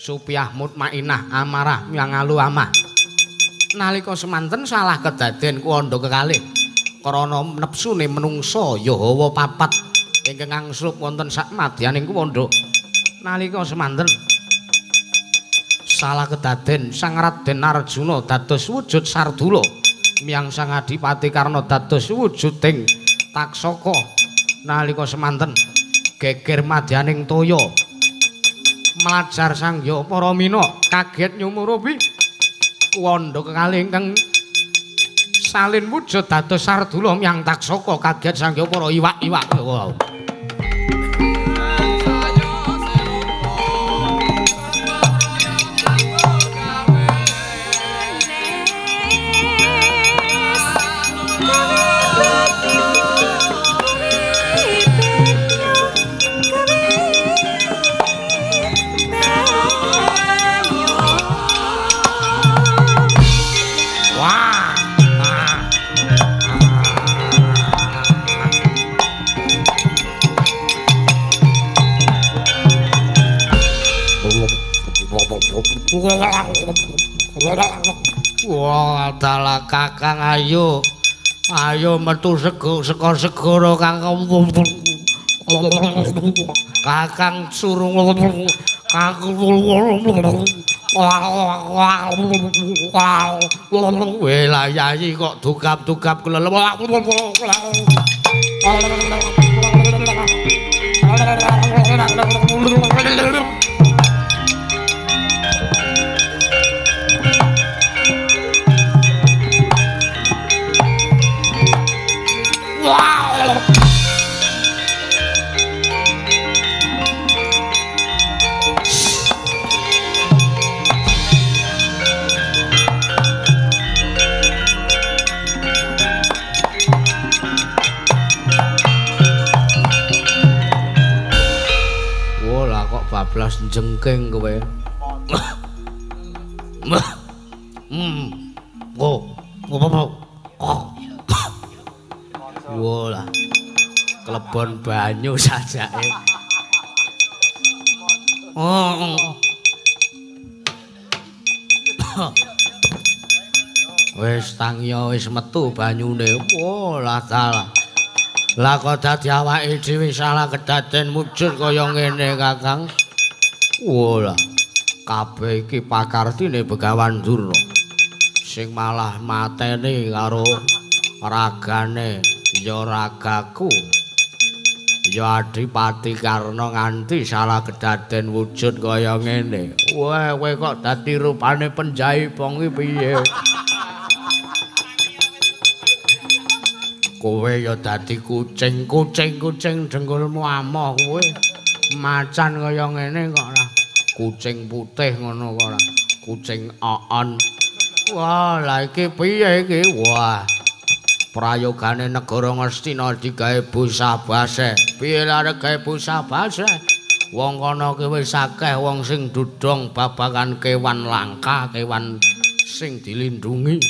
supiah mutmainah amarah miangalu amah. Nalika semanten salah kedaden kuwanda kekalih krana nepsune menungsa ya hawa papat ingkang angslup wonten sak madyaning kuwanda. Nalika semanten salah kedaden Sang Raden Arjuna dados wujud Sardula miyang Sang Adipati Karna dados wujuding Taksaka. Nalika semanten geger madyaning toya mlajar sangya para mina kaget nyumurupi kuwanda kekalih ingkang salin wujud dados Sardula miyang Taksaka kaget sangya para iwak-iwak. Wow. Wah, dalah Kakang ayo. Ayo metu sego saka segara Kakang. Kakang surung Kakang. Weh lah yayi kok dugap-dugap kelelep. Bablas jengking kowe. Wolah. Klebon banyu sajake. Wis tangiya wis metu banyune. Wolah dalah. Lah kok dadi awake dhewe salah kedaden wujud kaya ngene Kakang. Wolah, kabeh iki pakartine Begawan Durna sing malah mateni karo ragane ya ragaku ya Adipati Karna nganti salah kedaden wujud kaya ngene. Wah, kowe kok dadi rupane penjaipong iki piye? Kowe ya dadi kucing, kucing, kucing dengkulmu amoh kowe. Macan kaya ngene kok ora. Kucing putih ngono kok ora. Kucing oon. Wah, lah iki piye iki? Wah. Prayogane negara Ngastina digawe bosah-baseh. Piye lare gawe bosah-baseh? Wong kono ki wis akeh wong sing dudong babagan kewan langka, kewan sing dilindungi.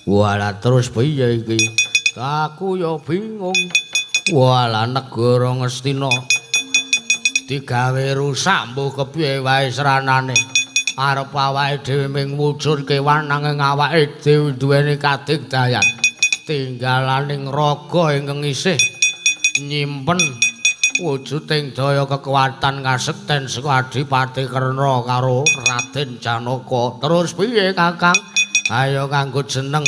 Wah, lah terus piye iki? Aku ya bingung. Wah, lah negara Ngastina Digawe rusak mbuh kepiye wae sranane. Arep awake dhewe ming wujud kewan nanging awake dhewe duweni kadigdayan. Tinggalaning raga ingkang isih nyimpen wujuding daya kekuatan kasekten saka Adipati Karna karo Raden Janaka. Terus piye Kakang? Ayo nganggo jeneng.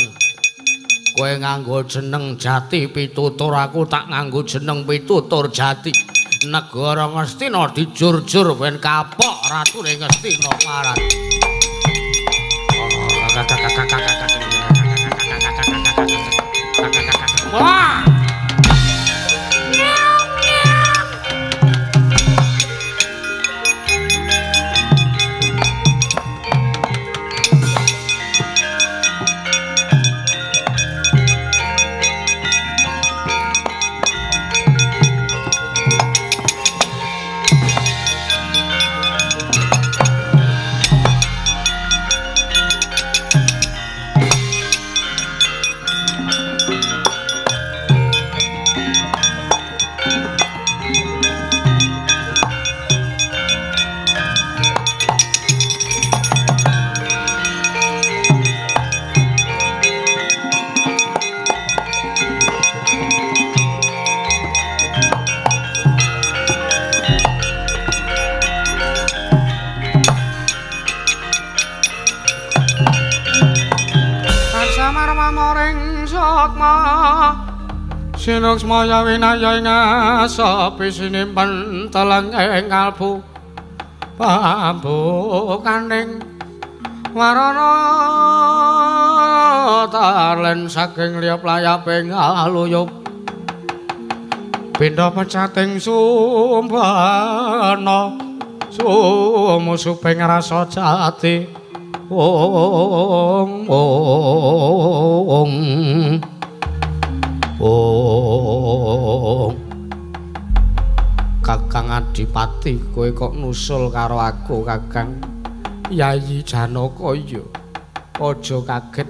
Kowe nganggo jeneng Jati Pitutur, aku tak nganggo jeneng Pitutur Jati. Negara Ngastina dijurjur ben kapok ratune Ngastina parat. Wah! Sinuksmaya winaya ing asapi sinimpen teleng ing kalbu pambukaning warana tarlen saking liyap layaping aluyup pindha pecating sumbana sumusuping rasa jati ong ong ong. Kakang Adipati, kowe kok nusul karo aku Kakang? Yayi Janaka iya. Aja kaget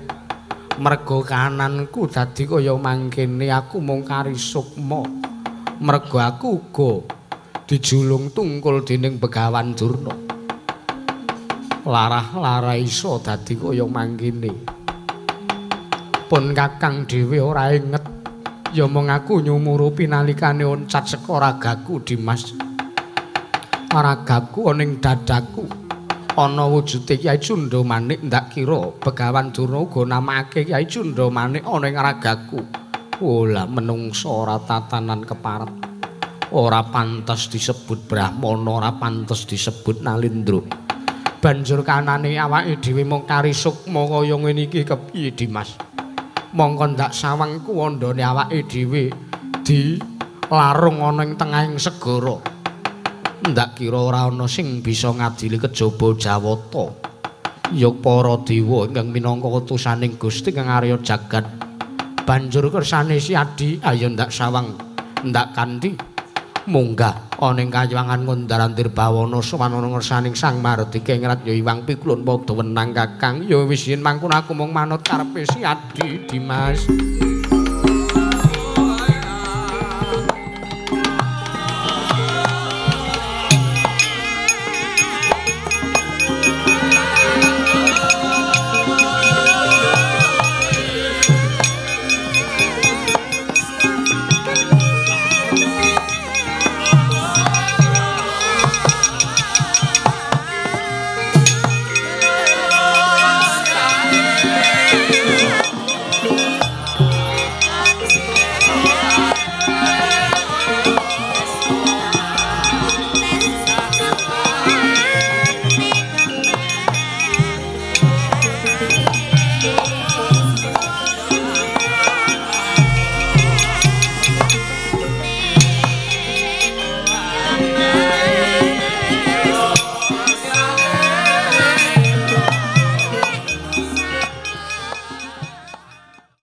merga kananku dadi kaya mangkene, aku mung kari sukma. Merga aku uga dijulung tungkul dening Begawan Durna. Larah-larah iso dadi kaya mangkene. Pun Kakang dhewe ora inget. Ya mung aku nyumurupi nalikane oncat saka ragaku Dimas. Ragaku ana ing dadaku ana wujude Kyai Cundamanik, ndak kira Begawan Durna uga namakake Kyai Cundamanik ana ing ragaku. Ola menungsa ora tatanan keparep. Ora pantes disebut brahmana, ora pantes disebut nalindra. Banjur kanane awake dhewe mung kari sukma kaya ngene iki kepiye Dimas? Mongko ndak sawang kuwandane awake dhewe di larung ana ing tengahing segara. Ndak kira ora ana sing bisa ngadili kejaba Jawata. Ya para dewa ingkang minangka utusaning Gusti kang Arya Jagat. Banjur kersane Si Adi, ayo ndak sawang ndak kanthi munggah ana ing kayangan Ngundar-andir bawana sowan ana ngersaning Sang Mardika ing Radya Iwang Pikulun padha wenang Kakang. Ya wis yen mangkono aku mung manut karepe Si Adi Dimas.